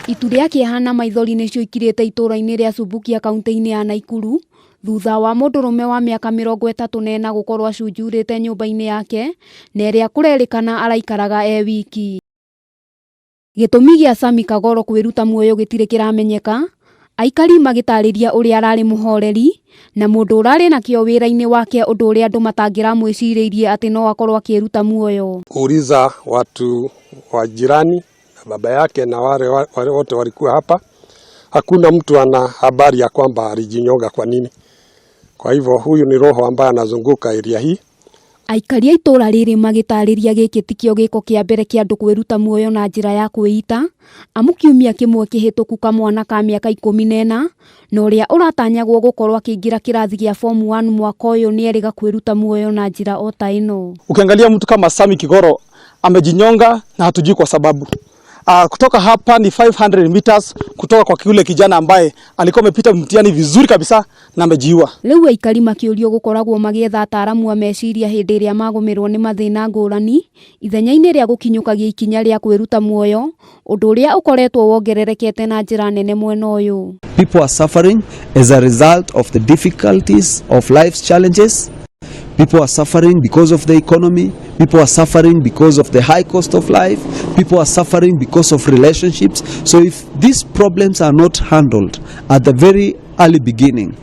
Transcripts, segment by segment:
Itu rĩa kĩeha na maithori nĩcio ikirĩte itũũra-inĩ rĩa Subukia kaunti-inĩ ya Naikuru thutha wa mũndũrũme wa mĩaka 34 gũkorwo acunjurĩte nyũmba-inĩ yake na ĩrĩa kũrerĩkana araikaraga e wiki. Gĩtũmi gĩa Sammy Kagoro kwĩruta muoyo gĩtirĩ kĩramenyeka, aikari magĩtarĩria ũrĩa ararĩ mũhoreri na mũndũ ũrarĩ na kĩo wĩra-inĩ wake ũndũ ũrĩa andũ matangĩramwĩcirĩirie atĩ no akorwo akĩĩruta muoyo. Kuuliza watu wa jirani na baba yake na wale wale wote walikuwa hapa, hakuna mtu ana habari ya kwamba alijinyonga kwa nini. Kwa hivyo huyu ni roho ambaye anazunguka area hii. Aikari a itũũra rĩrĩ magĩtarĩria gĩkĩ tikĩo gĩko kĩa mbere kĩa andũ kwĩruta muoyo na njĩra ya kwĩita, amu kiumia kĩmwe kĩhĩtũku kamwana ka mĩaka 14 na ũrĩa ũratanyagwo gũkorwo akĩingĩra kĩrathi gĩa form 1 mwaka ũyũ nĩerĩga kwĩruta muoyo na njĩra o ta ĩno. Ukiangalia mtu kama Sami Kigoro amejinyonga na hatujui kwa sababu. Kutoka hapa ni 500 meters kutoka kwa yule kijana ambaye alikuwa amepita mtihani vizuri kabisa na amejiua. Rĩu aikari makĩũrio gũkoragwo magĩetha ataaramu a meciria hĩndĩ ĩrĩa magũmĩrwo nĩ mathĩna ngũrani ithenya-inĩ rĩa gũkinyũkagia ikinya rĩa kwĩruta muoyo, ũndũ ũrĩa ũkoretwo wongererekete na njĩra nene mwena ũyũ. People are suffering as a result of the difficulties of life's challenges. People are suffering because of the economy. People are suffering because of the high cost of life. People are suffering because of relationships. So if these problems are not handled at the very early beginning,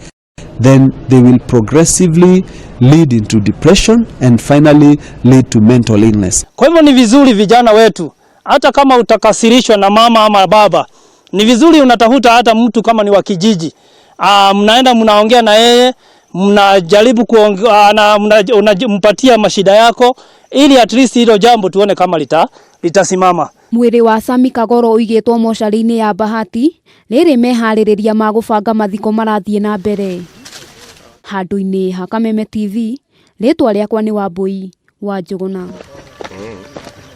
then they will progressively lead into depression and finally lead to mental illness. Kwa hivyo ni vizuri vijana wetu, hata kama utakasirishwa na mama ama baba, ni vizuri unatafuta hata mtu kama ni wa kijiji, mnaenda mnaongea na yeye, mnajaribu kuongea, unampatia mashida yako ili at least hilo jambo tuone kama litasimama. Mwĩrĩ wa Sami Kagoro ũigĩtwo mocarĩ-inĩ ya Bahati rĩrĩ meharĩrĩria ma gũbanga mathiko marathiĩ na mbere. Handũ-inĩ ha Kameme TV, rĩtwa rĩakwa nĩ Wambui wa Njũgũna.